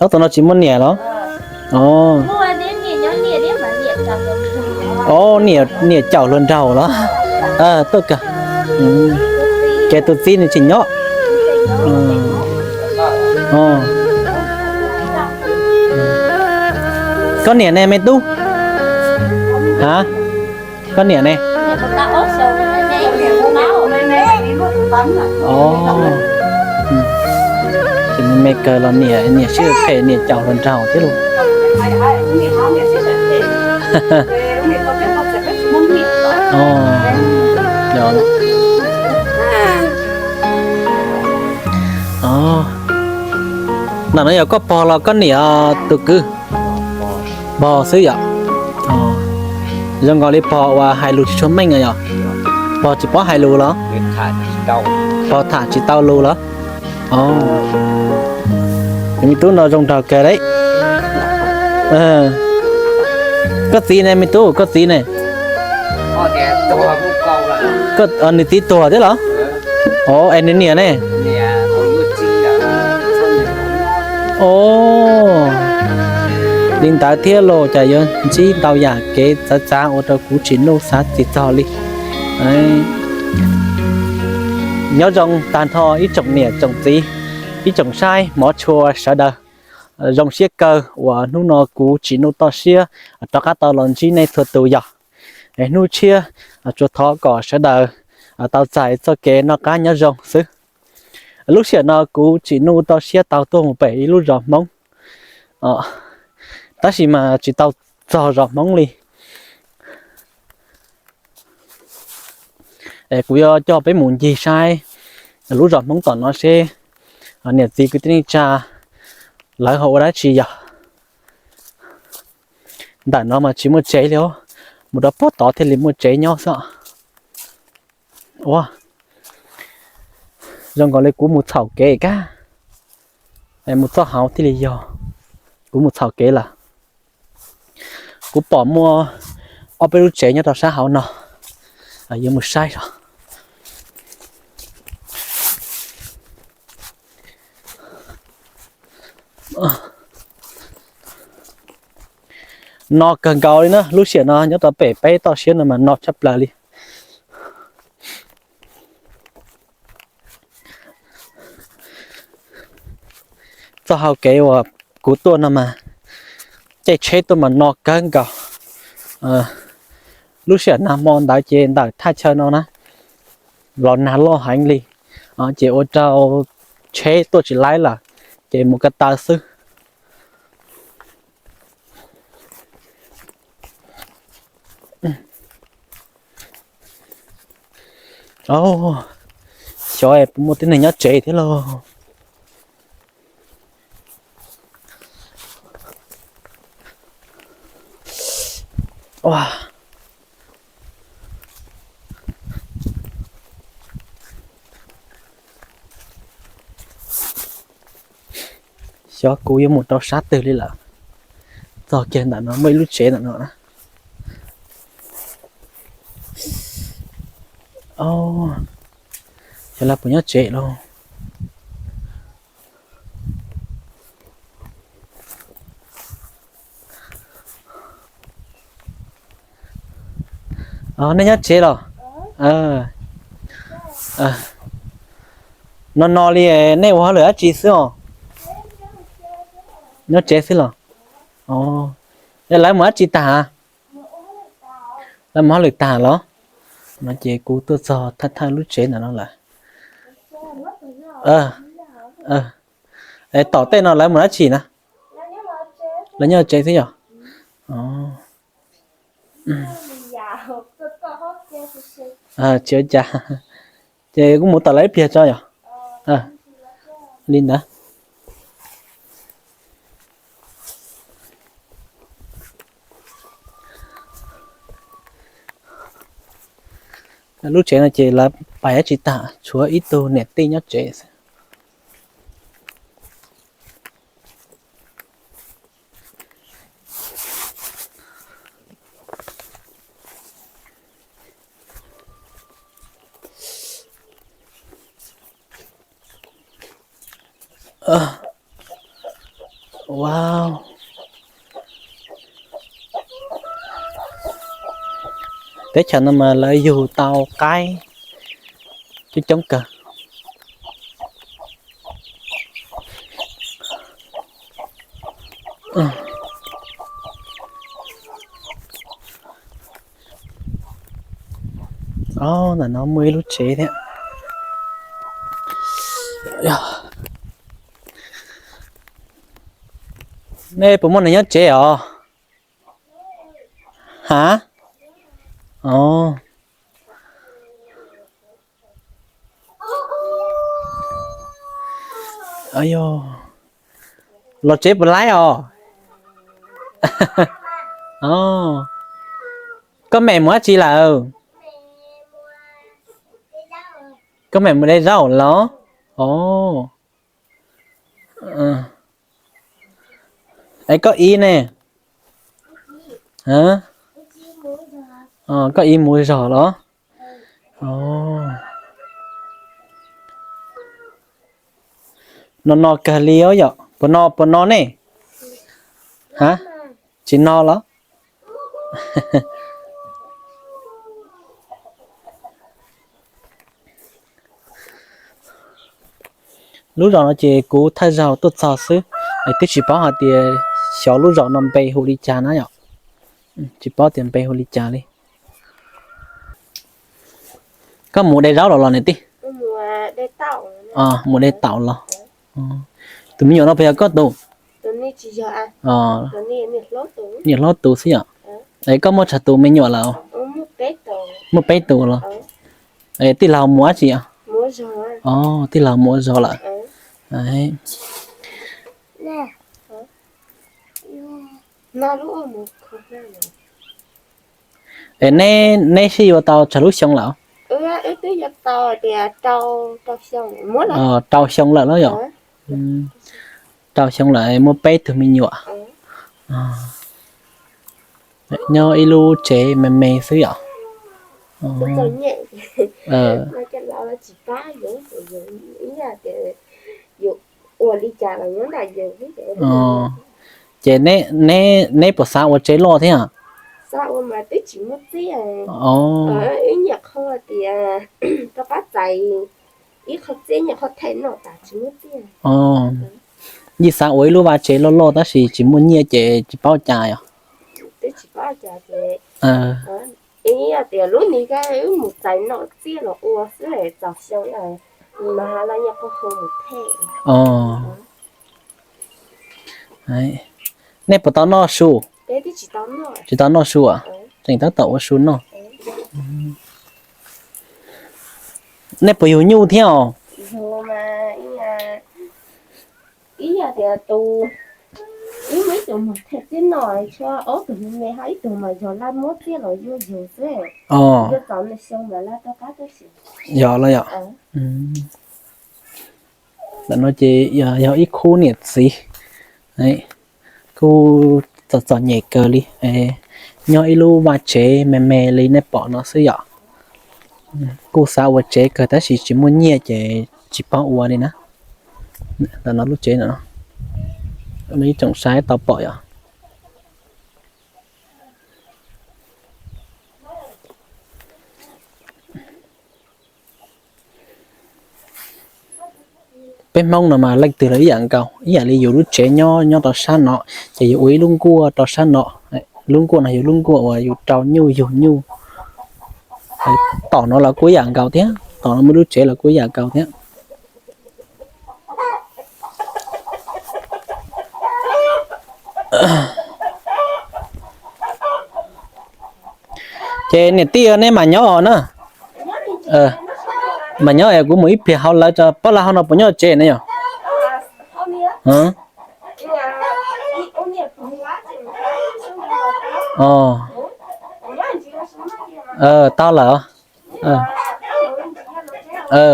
Ob tug no tsis muaj niam los? Os, niam caum hluas nraug los? Tuaj kawg. Ces tus txiv nws tsis nyob. Koj niam ne me tub? Ha, koj niam ne? Ces me kawg los niam, niam sib phem, niam caum hluas nraug thiab lauj. Ntawm no yog koj pog los koj niam tus kwv? Pog xwb yom. Zoo nkaus li pog uas hais lus tsis tshua meej yom? Pog tsis paub hais lus los? Pog tham tsis tau lus los? Me tub no zoo nraug kawg li. Koj txiv ne me tub, koj txiv ne? Nws txiv tuag thiab los? Es nws niam ne? Os, li ntawd thiab los cas yuav ntsib ntau yam kev txawv txav ua rau kuv Tsim Nuj xav tsis txog li. Nyob zoo tag nrho ib tsoom niam tsoom txiv, ib tsoom saib hmov tshua sawv daws. Zoo siab kawg uas hnub no kuv Tsim Nuj toj siab rov qab tau los ntsib nej txhua tus yog. Hnub tshiab tsuas thov kom sawv daws tau txais txoj kev noj qab nyob zoo xwb. Lub sij hawm no kuv Tsim Nuj toj siab tau tuaj mus pem ib lub zos Hmoob, tab sis mas tsis tau txog zos Hmoob li. Es kuv yuav coj peb mus ncig saib lub zos Hmoob tom no seb niam txiv kwv tij neej tsa lawv ho ua dab tsi yog. Ntawm no mas tsis muaj tsev li os, mus rau pem tod thiaj li muaj tsev nyob xwb. Ua, zoo nkaus li kuv mus txhaum kev kag, mus txoj hauv thiaj li yog kuv mus txhaum kev lawm. Kuv pom muaj ob peb lub tsev nyob rau sab hauv no, yuav mus saib os. No kawg nkaus li na, lub sij hawm no nyob rau pem peb toj siab no mas no tshaj plaws li. Txoj hau kev uas kuv tuaj no mas caij tsheb tuaj mas no kawg nkaus. Lub sij hawm nag hmo ntawd ces ntawm thaj chaw no na los nag loj heev li, ces ua rau tsheb tuaj tsis laib lawm, ces mus ko taw xwb. Xyov puas muaj tib neeg nyob tsev thiab lauj. Xyov kuv yuav mus rau sab twg li lawm. Txog kiag ntawm no muaj ib lub tsev ntawm no na. Xyov lawv puas nyob tsev lauj. Nej nyob tsev los? No no li, nej ua hauj lwm dab tsi xwb os? Nyob tsev xwb los? Lawv mus dab tsi tag? Lawv mus hauj lwm tag los? No ces kuv tuaj txog thawj thawj lub tsev ntawm no lawm. Tom tej no lawv mus dab tsi na? Lawv nyob tsev xwb yom? Tsis ua cas. Ces kuv mus tom lawv ib pliag tso yom. Li ntawd. Lub tsev no ces lawv pais dab tsi tag, tshuav ib tug niam tij nyob tsev xwb. Wow. Teb chaws no mas lawv yug tau qaib coob coob kawg. Ntawm no muaj ib lub tsev thiab. Nej puas muaj neeg nyob tsev os? Ha? Os. Los tsev puas laib os? Koj mem mus dab tsi lawm? Koj mem mus de zaub los? Os. Es koj ib ne? Koj ib mus zog los? No no kawg li os yom. Puas no, puas no ne? Ha? Tsis no los? Lub zos no ces kuv thawj zaug tuaj txog xwb, twb tsis paub hais tias xyov lub zos no npe hu li cas na yom. Tsis paub tias npe hu li cas li. Koj mus de zaub los los niam tij? Mus de taum los? Tus me nyuam no puas yog koj tus? Niam hlob tus xwb yom. Es koj muaj tsawg tus me nyuam lawm? Muaj peb tus los? Es tij laug mus dab tsi os? Tij laug mus ua zog lawm. Es neb sib yuav tau tsawg lub xyoo lawm? Rau xyoo lawm los yom. Rau xyoo lawm, muaj peb tug me nyuam. Nyob ib lub tsev me me xwb yom. Ces neb puas xav ua tsev loj thiab? Yeej xav ua ib lub vaj tsev loj loj tab sis tsis muaj nyiaj ces tsis paub cas yom. Nej puas tau noj su? Tsis tau noj su, tseem tab tom ua su noj. Nej puas yug nyuj thiab os? Yog los yom. Ntawm no ces yog ib khub niam txiv kuj txom txom nyem kawg li, nyob ib lub vaj tsev me me li nej pom no xwb yom. Kuj xav ua tsev kawg tab sis tsis muaj nyiaj ces tsis paub ua li na. Ntawm no lub tsev no, ib tsoom saib tau pom yom. Peb Hmoob no mas leej twg los ib yam nkaus, ib yam li yus lub tsev nyob nyob rau sab no, ces yus ua ib lub nkuaj rau sab no. Lub nkuaj no yog lub nkuaj uas yus rau nyuj yug nyuj. Tom no los kuj ib yam nkaus thiab, tom no muaj lub tsev los kuj ib yam nkaus thiab. Ces niam tij, neb mam nyob os na. Mam nyob es kuv mus ib pliag hauv lawv tso, pab lawv hauv no puas nyob tsev ne yom? Tau lawm.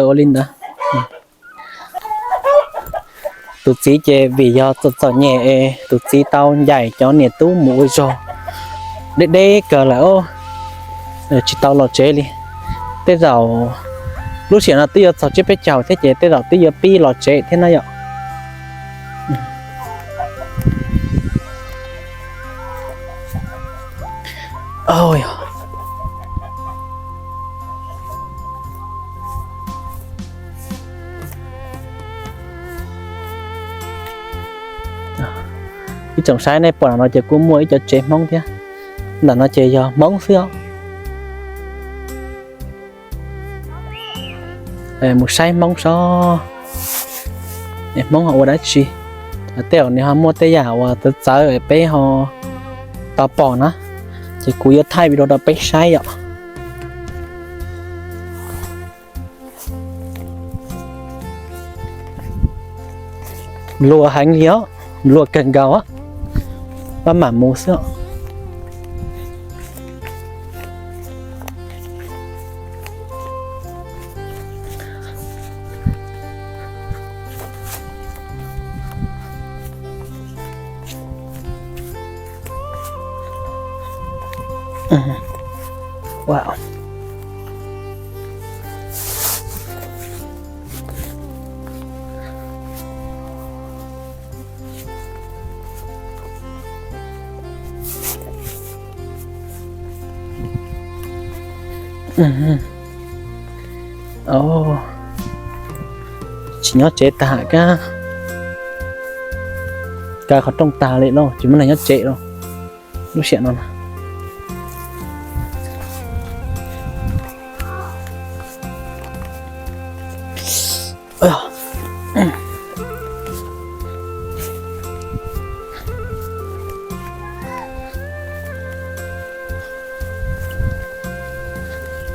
Ua li ntawd. Tus txiv ces vim yog txom txom nyem es tus txiv tau ncaim cov niam tub mus ua zog deb deb kawg lawm, tsis tau los tsev li. Tej zaum lub sij hawm no twb yuav txog tsiab peb caug thiab ces tej zaum twb yuav pib los tsev thiab na yom. Ib tsoom saib, nej pom ntawm no ces kuj muaj ib cov tsev Hmoob thiab. Ntawm no ces yog Hmoob xwb os. Mus saib Hmoob saib, Hmoob ho ua dab tsi. Tej zaum nws ho muaj tej yam uas txawv txawv peb ho tau pom na, ces kuv yuav thaij video rau peb saib yom. Nplua heev li os, nplua kawg nkaus, pab mam mus xwb. Tsis nyob tsev tag kab, kaw qhov rooj tag li lauj, tsis muaj neeg nyob tsev lauj. Lub sij hawm no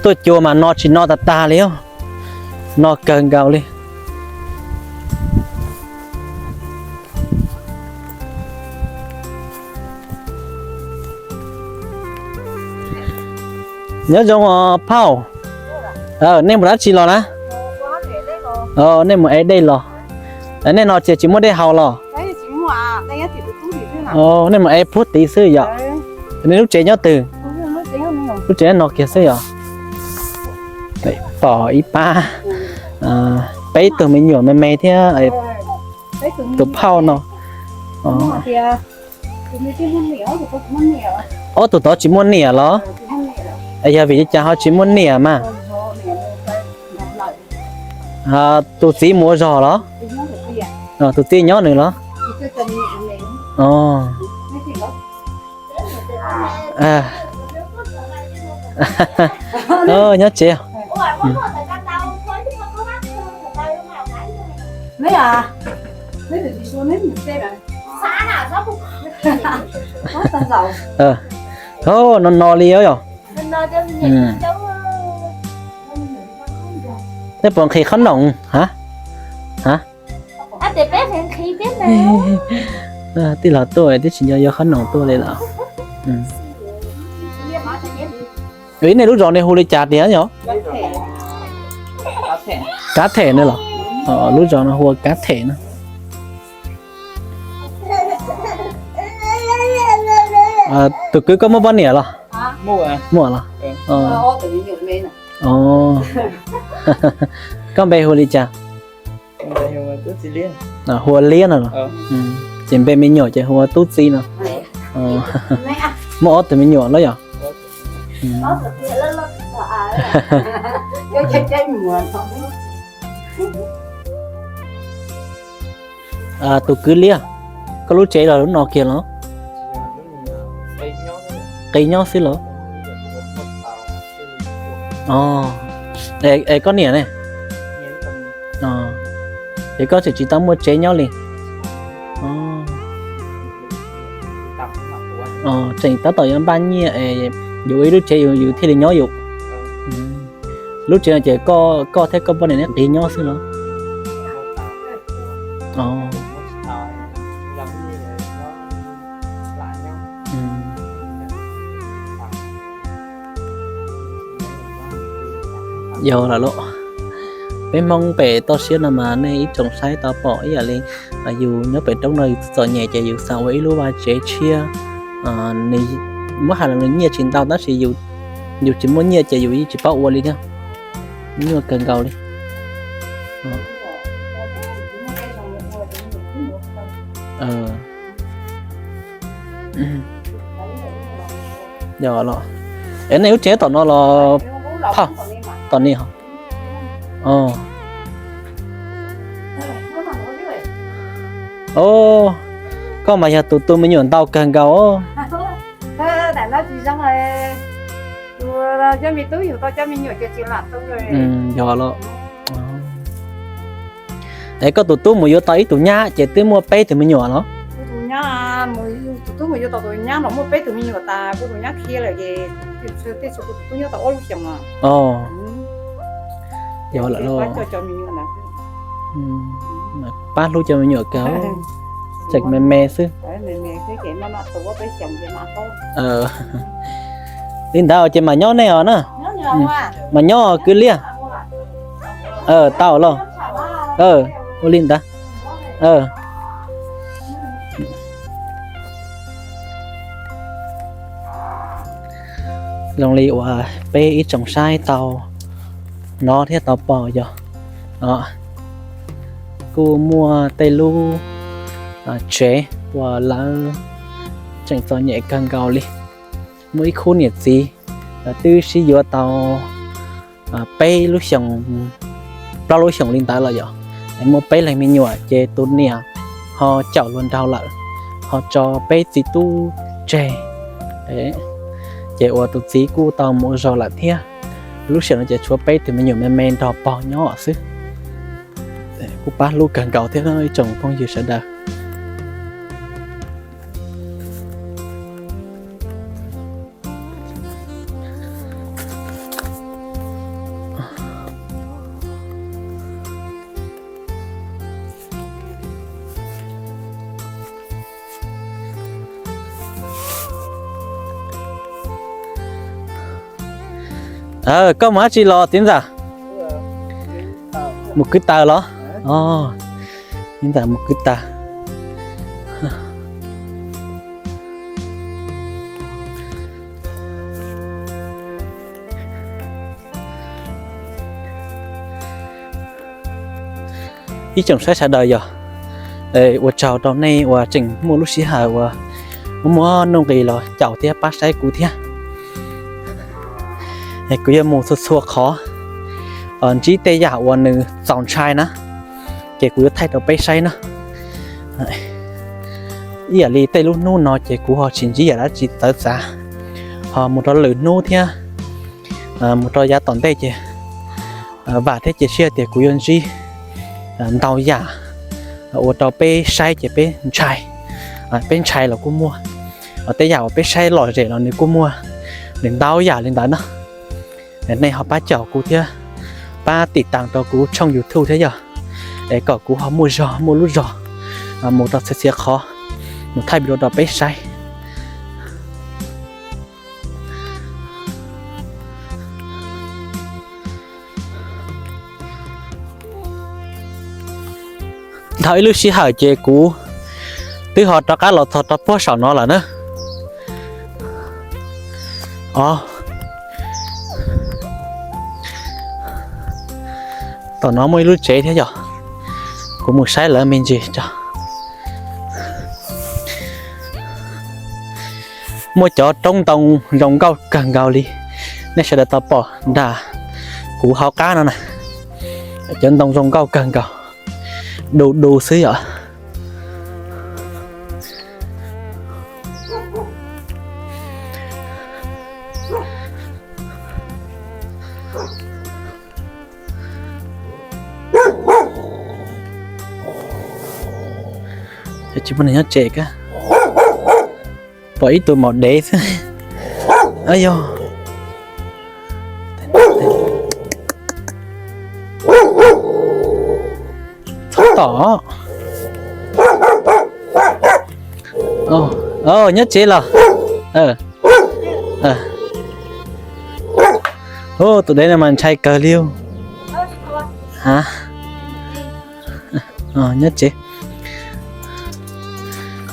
tuaj cua mas no tsis no tag tag li, no kawg nkaus li. Nyob zoo phauj, nej mus dab tsi los na? Nej mus ev dej los. Nej no ces tsis muaj dej haus los? Nej mus ev puag tid xwb yom? Nej lub tsev nyob twg? Lub tsev no kiag xwb yom? Pom ib pab peb tug me nyuam me me thiab tus phauj no. Ob tug tod tsis muaj niam los? Yog vim li cas ho tsis muaj niam mas? Tus txiv mus ua zog los? Tus txiv nyob nws los? Nyob tsev. No no li yom. Nej puas nqhis qhob noom? Tij laug tuaj twb tsis nco yuav qhob noom tuaj li lawm. Nej lub zos ne hu li cas tiag yom? Kab Them ne los? Lub zos no hu ua Kab Them na. Tus kwv, koj muaj poj niam los? Muaj los? Koj npe hu li cas? Hu ua Liab no los? Ces npe me nyuam ces hu ua Tub Txib no. Muaj ob tug me nyuam los yom? Tus kwv Liab, koj lub tsev los lub no kiag los? Qis nyob xwb los? Es koj niam ne? Es koj tseem tsis tau muaj tsev nyob li? Tseem tab tom yuav npaj nyiaj es yuav ua ib lub tsev yus thiaj li nyob yus. Lub tsev no ces koj thiab koj poj niam neb qis nyob xwb los? Yog lawm lauj. Peb Hmoob pem toj siab no mas nej ib tsoom saib tau pom ib yam li yus nyob pem roob no yus txom nyem ces yus xav ua ib lub vaj tsev tshiab. Nws muab hais los nws nyiaj tsis ntau tab sis yus tsis muaj nyiaj ces yus yeej tsis paub ua li thiab. Nyuaj kawg nkaus li. Yog los. Es nej lub tsev tom no los phauj, tom ni hos? Koj mas yog tus tu me nyuam ntau kawg nkaus. Yog los, es koj tus tub mus yuav tau ib tug nyab ces twb muaj peb tug me nyuam los? Yog lawm, pab hlub cov me nyuam kawg, tseem me me xwb. Li ntawd ces mam nyob nej os na. Mam nyob kwv liaj. Tau los. Ua li ntawd. Zoo li uas peb ib tsoom saib tau hnov thiab tau pom yog kuj muaj tej lub tsev uas lawv tseem txom nyem kawg nkaus li. Muaj ib khub niam txiv twb sib yuav tau peb lub xyoos, plaub lub xyoos li ntawd los yog, es muaj peb leeg me nyuam ces tus niam ho caum luag nraug lawm, ho tso peb txiv tub tseg, ces uas tus txiv kuj tau mus ua zog lawm thiab. Lub sij hawm no ces tshuav peb tug me nyuam me me nrog pog nyob xwb. Kuj pab hlub kawg nkaus thiab ib tsoom phooj ywg sawv daws. Koj mus dab tsi los txiv ntxawm? Mus kwv taws los? Txiv ntxawm mus kwv taws. Ib tsoom saib sawv daws yog, ua tsaug rau nej uas tseem muaj lub sij hawm uas muaj muaj nuj nqis los caum thiab pab saib kuv thiab. Kuv yuav mus txhua txhua qhov, ntsib tej yam uas nws txaus ntshai na, ces kuv yuav thaij rau peb saib na. Ib yam li tej lub hnub no ces kuv ho tsis ntsib yam dab tsi txawv txav, ho mus rau lwm hnub thiab mus rau yav tom ntej ces vam thiab cia siab tias kuv yuav ntsib ntau yam ua rau peb saib ces peb ntshai, peb ntshai los kuj muaj, tej yam uas peb saib lom zem los nws kuj muaj, nws ntau yam li ntawd na. Nej ho pab caum kuv thiab pab tim tas rau kuv tshooj YouTube thiab yog, es kom kuv ho muaj zog muaj lub zog mus rau txhia txhia qhov, mus thaij video rau peb saib. Dhau ib lub sij hawm ces kuv twb ho rov qab los txog rau puag saum no lawm na. Tom no muaj ib lub tsev thiab yog, kuv mus saib lawv me ntsis tso. Muaj cov roob ntoo zoo nkauj kawg nkaus li, nej sawv daws tau pom nram kuv hauv qab no na. Cov ntoo zoo nkauj kawg nkaus, du du xwb yom. Tsis muaj neeg nyob tsev kab, pom ib tug maum dev xwb. Yog txhob tom. Nyob tsev los? Tus dev no mas ntshai kawg li. Nyob tsev.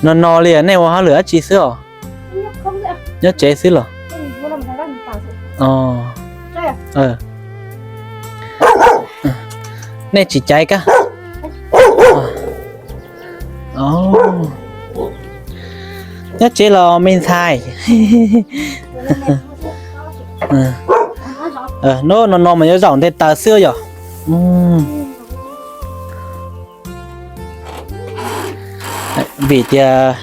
No no li nej ua hauj lwm dab tsi xwb os? Nyob tsev xwb los? Nej tsis caiv kab? Nyob tsev los me ntxhais? No no no mas yuav zaum nte taws xwb yom. Vim tias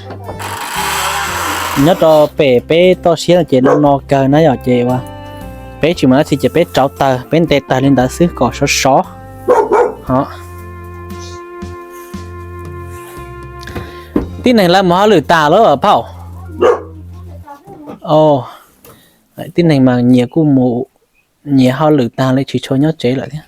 nyob rau pem peb toj siab no ces no no kawg na yom, ces ua peb tsis muaj dab tsi ces peb rauv taws, peb nte taws li ntawd xwb kom sov sov. Tib neeg lawv mus hauj lwm tag lawm phauj. Tib neeg mas nyias kuj mus, nyias hauj lwm tag li tsis tshua nyob tsev lawm thiab.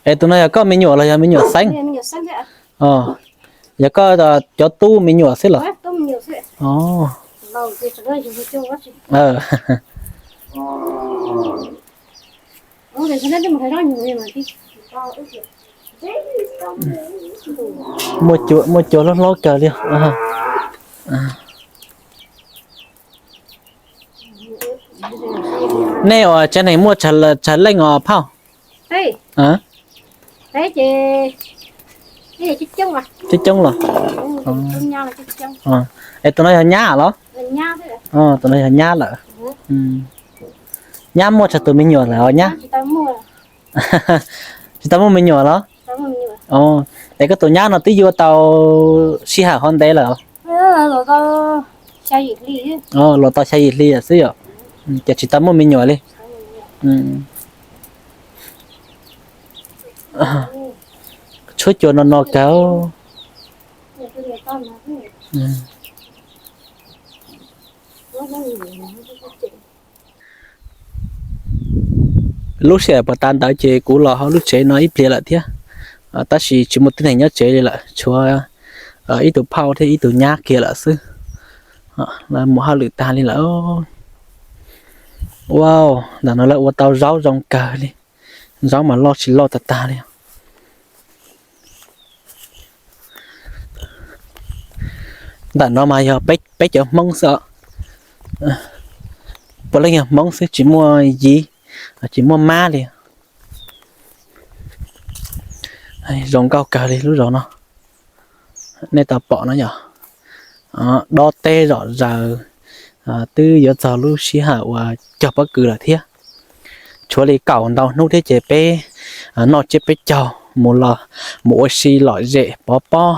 Es tus no yog koj me nyuam los yog me nyuam xeeb? Yog koj cov tub me nyuam xwb los? Muaj cua hlob hlob kawg li. Nej ua tsev neeg muaj tsawg leej os phauj? Coob coob los? Es tus no yog nyab los? Tus no yog nyab lawm. Nyab muaj tsawg tus me nyuam lawm os nyab? Tsis tau muaj me nyuam los? Es koj tus nyab no twb yuav tau sij hawm hov ntev lawm? Los tau xya yim hli lawm xwb yom? Ces tsis tau muaj me nyuam li. Tshuab cua no no kawg. Lub sij hawm puag ta ntawd ces kuv los hauv lub tsev no ib pliag lawm thiab, tab sis tsis muaj tib neeg nyob tsev li lawm, tshuav ib tug phauj thiab ib tug nyab kiag lawm xwb. Lawv mus hauj lwm tag li lawm. Wow, ntawm no lawv ua tau zaub zoo kawg li, zaub mas loj tsis loj tag tag li. Ntawm no mas yog peb cov Hmoob xwb os. Puav leej yog Hmoob xwb, tsis muaj yiv, tsis muaj mab li. Zoo nkauj kawg li lub zos no. Nej tau pom no yog dob teb zom zaws, twb yuav txog lub sij hawm uas cog pob kws lawm thiab. Tshuav li kaum ntau hnub thiab ces peb noj tsiab peb caug mus los, mus ua si lom zem pov pob,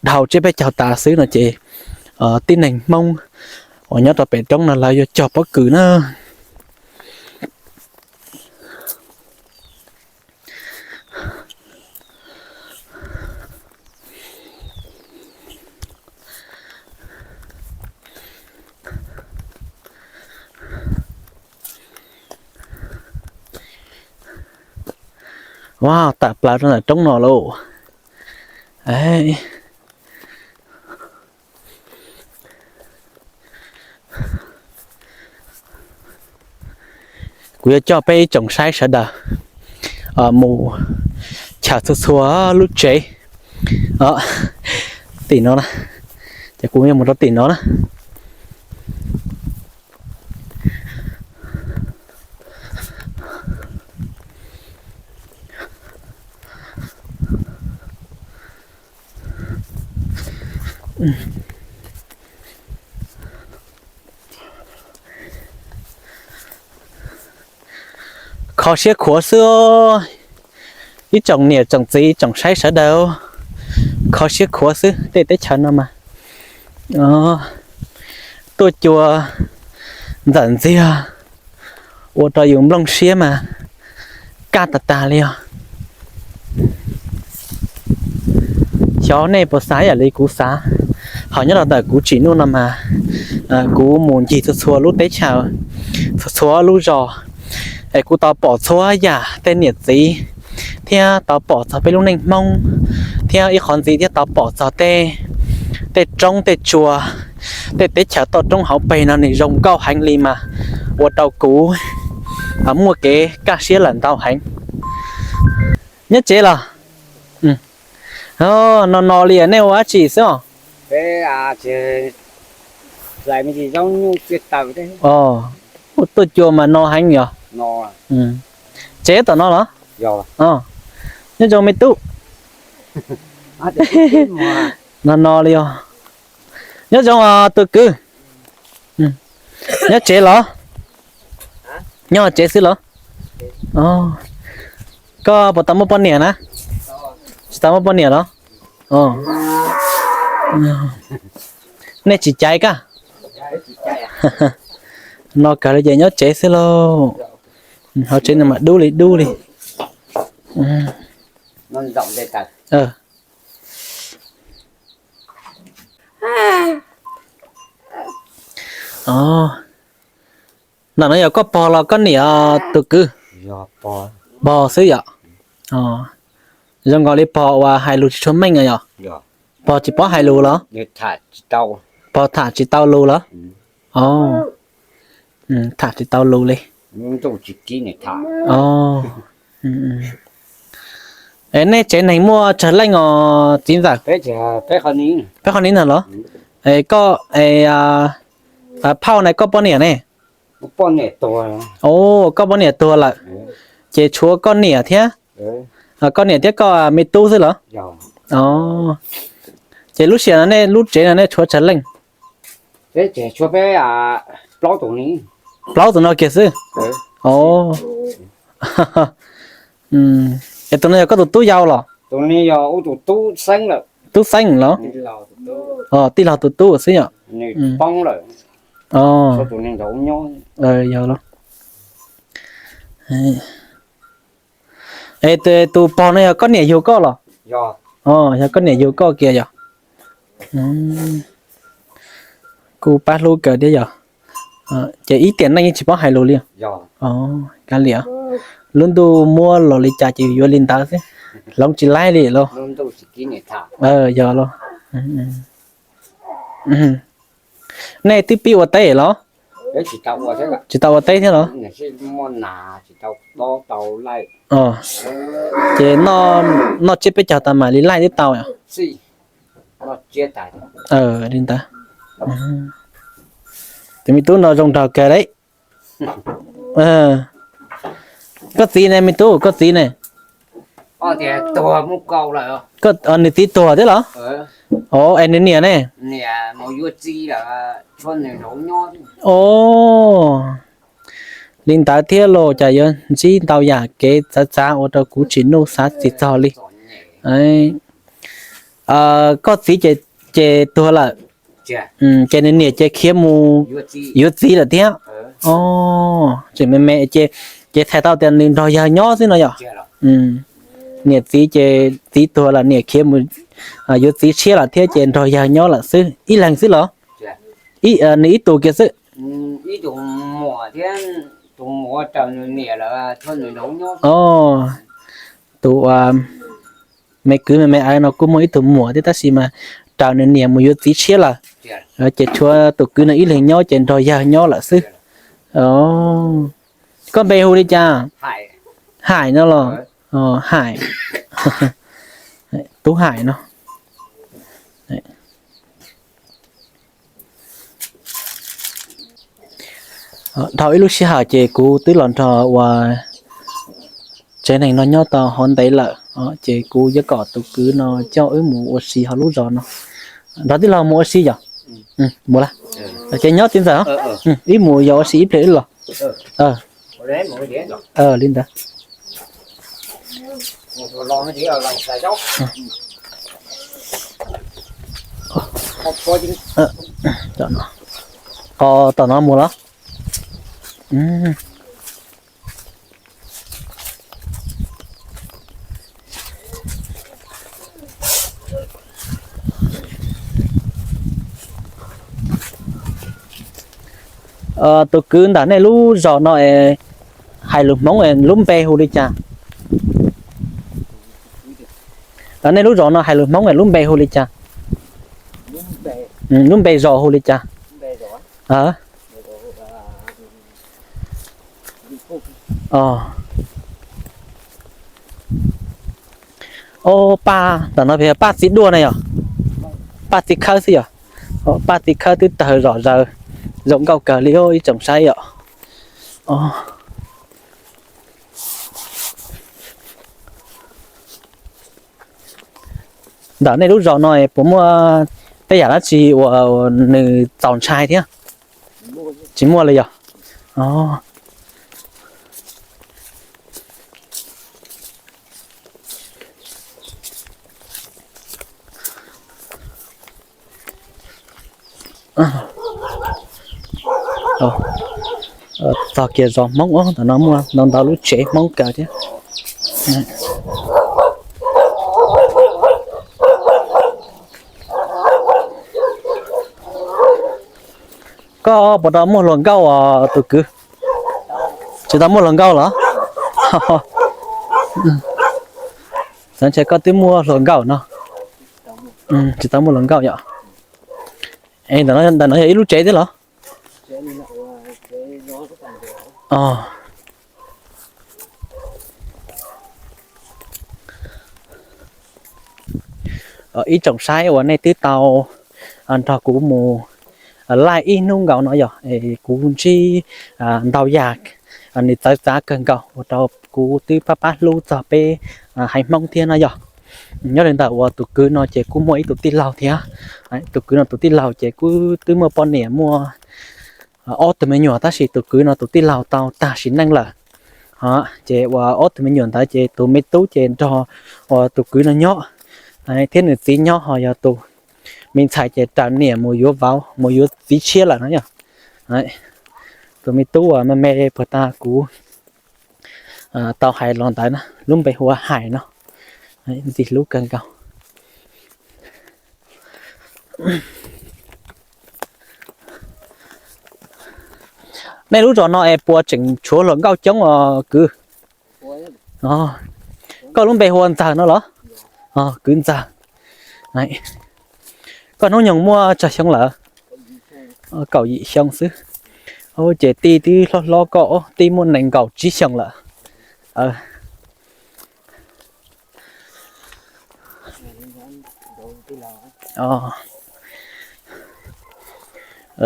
dhau tsiab peb caug tas xwb no ces tib neeg Hmoob uas nyob rau pem roob no lawv yuav cog pob kws na. Wow, tawm plaws rau ntawm roob no lauj. Kuv yuav coj peb ib tsoom saib sawv daws mus chaws txhua txhua lub tsev tim no na. Ces kuv yuav mus rau tim no na. Kho siab khuav xwb, ib tsoom niam tsoom txiv tsoom saib sawv daws, kho siab khuav xwb tej teb chaws no mas tuaj cua ntxawm ntxiag ua rau yus nplooj siab mas kaj tag tag li os. Xyov nej puas xav ib yam li kuv xav, ho nyob rau ntawm kuv tsim nuj no mas kuv mus ncig txhua txhua lub teb chaws, txhua txhua lub zos, es kuv tau pom txhua yam tej niam txiv, thiab tau pom txog peb lub neej Hmoob, thiab ib qhov ntxiv thiab tau pom txog tej, tej roob tej tsua, tej teb chaws toj roob hauv pes no nws zoo nkauj heev li mas ua rau kuv muaj kev kaj siab lawm ntau heev. Nyob tsev los? No no li nej ua dab tsi xwb os? Tuaj cua mas no heev yog. Tsev tom no los? Nyob zoo me tub. No no li os. Nyob zoo os tus kwv. Nyob tsev los? Nyob tsev xwb los? Koj puas tau muaj poj niam na? Tsis tau muaj poj niam los? Nej tsis caiv koj? No kawg li ces nyob tsev xwb lauj. Hauv tsev no mas dub li dub li. Ntawm no yog koj pog los koj niam tus kwv? Pog xwb yom? Zoo nkaus li pog uas hais lus tsis tshua meej yom? Pog tsis paub hais lus los? Pog tham tsis tau lus los? Tham tsis tau lus li. Es nej tsev neeg muaj tsawg leej os txiv ntxawm? Peb qhov ni ntag los? Koj, phauj na koj poj niam ne? Koj poj niam tuag lawm, ces tshuav koj niam thiab, koj niam thiab koj me tub xwb los? Ces lub sij hawm no nej lub tsev no nej tshuav tsawg leej? Plaub tus no kiag xwb. Es tus no yog koj tus tub yau los? Tub Xeeb los? Tij laug tus tub xwb yom? Yog los. Es tus pog no yog koj niam yug koj los? Yog koj niam yug koj kiag yog? Kuj pab hlub kawg thiab yog. Ces ib tiam neej yeej tsis paub hais lus li. Kav liam, lub ntuj muab los li cas ces yuav li ntawd xwb, hloov tsis laib li los. Yog los. Nej twb pib ua teb los? Tsis tau ua teb thiab los? Ces noj tsiab peb caug tas mam li laij twb tau. Li ntawd. Tus me tub no zoo nraug kawg li. Koj txiv ne me tub, koj txiv ne? Nws txiv tuag thiab los? Es nws niam ne? Li ntawd thiab los cas yuav ntsib ntau yam kev txawv txav ua rau kuv tsis nug xav tsis txog li. Koj txiv ces tuag lawm, ces nws niam ces khiav mus yuav txiv lawm thiab. Tseem me me ces, ces txhais tau tias nws nrog yawg nyob xwb no yom? Niam txiv ces txiv tuag lawm niam khiav mus yuav txiv tshiab lawm thiab ces nrog yawg nyob lawm xwb, ib leeg xwb los? Nws ib tus kiag xwb. Tus me kwv me me no kuj muaj ib tug muam thiab tab sis mas raws nws niam mus yuav txiv tshiab lawm, ces tshuav tus kwv no ib leeg nyob ces nrog yawg nyob lawm xwb. Koj npe hu li cas? Hais no los? Hais. Tub Hais no. Dhau ib lub sij hawm ces kuv twb los nrog uas tsev neeg no nyob tau hov ntev lawm, ces kuv yuav kom tus kwv no coj wb mus ua si hauv lub zos no. Nrog tij laug mus ua si yom? Mus lawm. Ces nyob txiv ntxawm, wb mus yos ua si ib pliag wb los. Li ntawd. Qos tom no mus los? Tus kwv, ntawm nej lub zos no hais lus Hmoob lub npe hu li cas? Nej lub zos no hais lus Hmoob lub npe hu li cas? Lub npe zos hu li cas? Au, Paj, ntawm no Paj Txiv Duaj na yog? Paj Txiv Khawb xwb yog? Paj Txiv Khawb twb tawg zom zaws, zoo nkauj kawg li ib tsoom saib yom. Ntawm nej lub zos no puas muaj tej yam dab tsi uas nws txaus ntshai thiab? Tsis muaj li yog? Txog kiag zos Hmoob os, ntawm no muaj ntau ntau lub tsev Hmoob kawg thiab. Koj puas tau muaj hluas nkauj os tus kwv? Tsis tau muaj hluas nkauj los? Xav ntshe koj twb muaj hluas nkauj no. Tsis tau muaj hluas nkauj yom? Ntawm no yog ib lub tsev thiab los? Ib tsoom saib uas nej twb tau nrog kuv mus laij ib hnub nkaus no yog kuv ntsib ntau yam nws txawv txav kawg nkaus ua rau kuv twb pab pab hlub txog peb haiv Hmoob thiab no yog. Nyob li ntawm uas tus kwv no ces kuj muaj ib tug tij laug thiab. Tus kwv no tus tij laug ces kuj twb muaj poj niam muaj ob tug me nyuam tab sis tus kwv no tus tij laug tau tag sim neej lawm. Ces uas ob tug me nyuam ntawd ces tus me tub ces nrog uas tus kwv no nyob thiab nws txiv nyob, ho yog tus me ntxhais ces raws niam mus yuav vauv mus yuav txiv tshiab lawm no yog. Tus me tub uas me me puag ta kuv tau hais los ntawd na, lub npe hu ua Hais no, ntxim hlub kawg nkaus. Nej lub zos no es puas tseem tshuav hluas nkauj coob os kwv? Koj lub npe hu ua Ntxawg no los? Kwv Ntxawg. Koj hnub nyoog muaj tsawg xyoo lawm? Kaum yim xyoo xwb. Ces tij twb hlob hlob koj, tij muaj nees nkaum tsib xyoos lawm.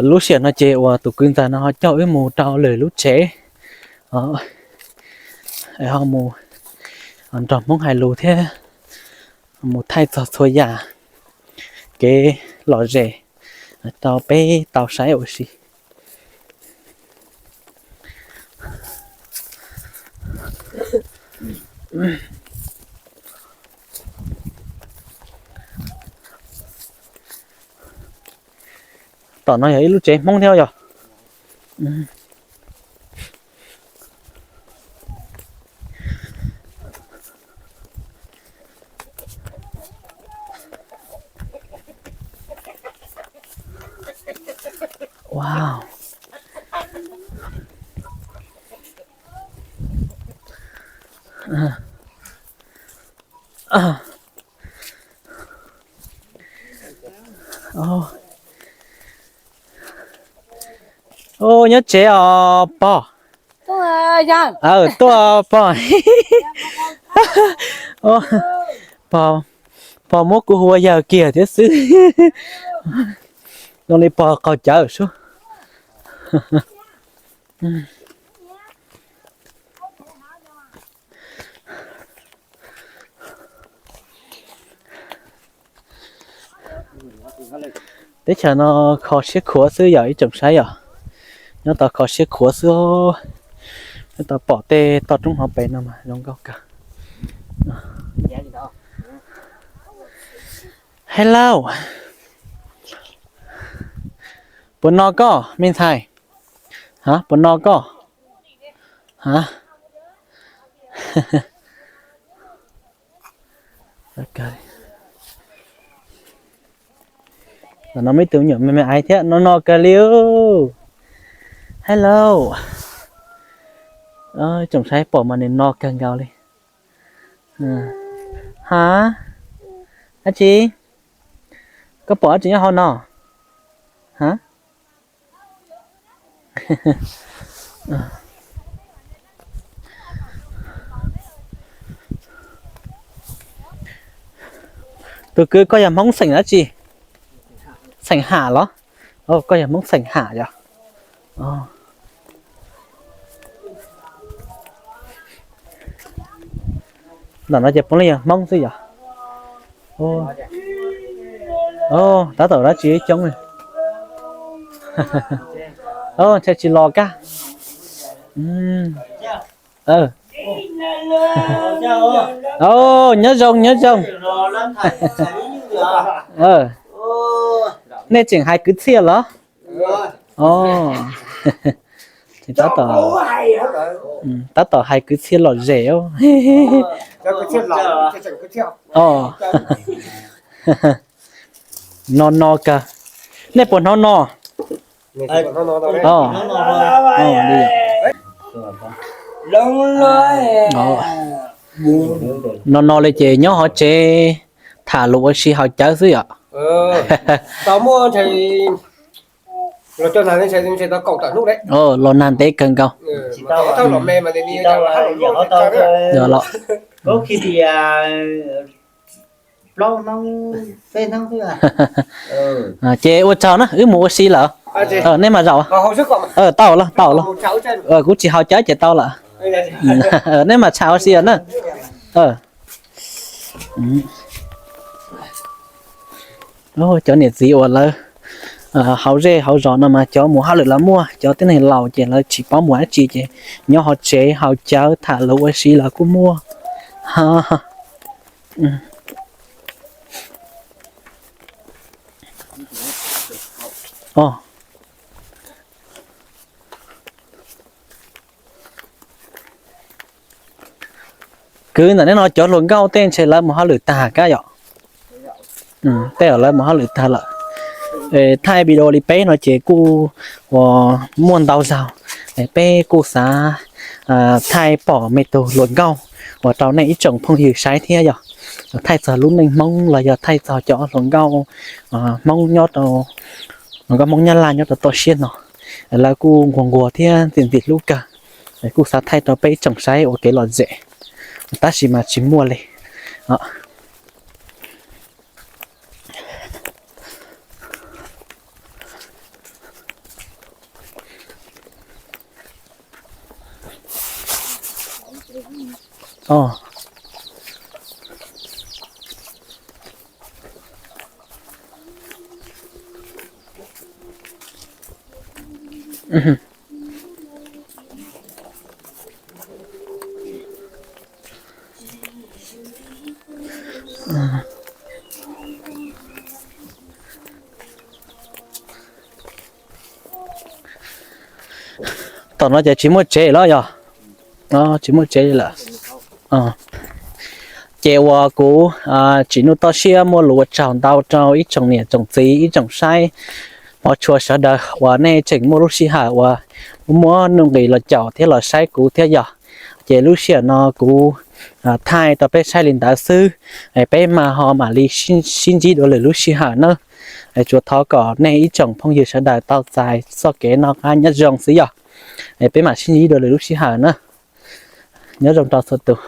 Lub sij hawm no ces uas tus kwv Ntxawg no ho coj wb mus rau lwm lub tsev, ho mus nrog Hmoob hais lus thiab mus thaij txog txhua yam kev lom zem rau peb tau saib ua si. Tom no yog ib lub tsev Hmoob thiab yog. Nyob tsev os pog. Tuaj pog. Pog, pog muab kuv hu ua yawg kiag thiab xwb. Zoo li pog qaug cawv sub. Teb chaws no kho siab khuav xwb yog ib tsoom saib yom. Nyob tau kho siab khuav xwb. Nyob tau pom tej toj roob hauv pes no mas zoo nkauj kawg. Hello. Puas no koj me ntxhais? Ha, puas no koj? Ha. No muaj ib tug me nyuam me me aiv thiab, no no kawg li. Hello. Tsoom saib pom mas nws no kawg nkaus li. Ha, dab tsi? Koj pom dab tsi nyob hauv no? Ha. Tus kwv, koj yog Hmoob xeem dab tsi? Xeem Ham los? Koj yog Hmoob xeem Ham yog? Ntawm no ces puav leej yog Hmoob xwb yog? Tab tom dab tsi coob. Ntshai tsis los kag. Nyob zoo, nyob zoo. Nej tseem hais kwv txhiaj los? Tab tom hais kwv txhiaj lom zem. No no kawg. Nej puas hnov no? No no li ces nyob hauv tsev tham lus ua si haus cawv xwb yom. Los nag ntev kawg nkaus. Ces ua tsaug na, wb mus ua si lawm. Nej mam zaum. Tau lawm, tau lawm. Kuv tsis haus cawv ces tau lawm. Nej mam tsham ua si na. Cov niam txiv uas lawv hauv zej hauv zos no mas cov mus hauj lwm los muaj, cov tib neeg laus ces lawv tsis paub mus dab tsi ces nyob hauv tsev haus cawv tham lus ua si los kuj muaj. Kwv, ntawm nej no cov hluas nkauj tej ntshe lawv mus hauj lwm tag kab yom? Tej lawv mus hauj lwm tag lawm. Thaij video li peb no ces kuj uas muaj ntau zaug, peb kuj xav thaij pom me tug hluas nkauj uas rau nej ib tsoom phooj ywg saib thiab yog thaij txog lub neej Hmoob los yog thaij txog cov hluas nkauj Hmoob nyob rau, hluas nkauj Hmoob Nyab Laj nyob rau toj siab no. Lawv kuj nquag nquag thiab ntxim ntxim hlub kawg, kuj xav thaij rau peb ib tsoom saib ua kev lom zem, tab sis mas tsis muaj li. Tom no ces tsis muaj tsev los yog? Tsis muaj tsev lawm. Ces uas kuv Tsim Nuj Toj Siab muaj lus ua tsaug ntau rau ib tsoom niam tsoom txiv ib tsoom saib hmov tshua sawv daws uas nej tseem muaj lub sij hawm uas muab nuj nqis los caum thiab los saib kuv thiab yog. Ces lub sij hawm no kuv thaij rau peb saib li ntawd xwb, peb mas ho mam li sib ntsib dua lwm lub sij hawm nawb. Tsuas thov kom nej ib tsoom phooj ywg sawv daws tau txais txoj kev noj qab nyob zoo xwb yog. Peb mam sib ntsib dua lwm lub sij hawm na. Nyob zoo rau txhua tus.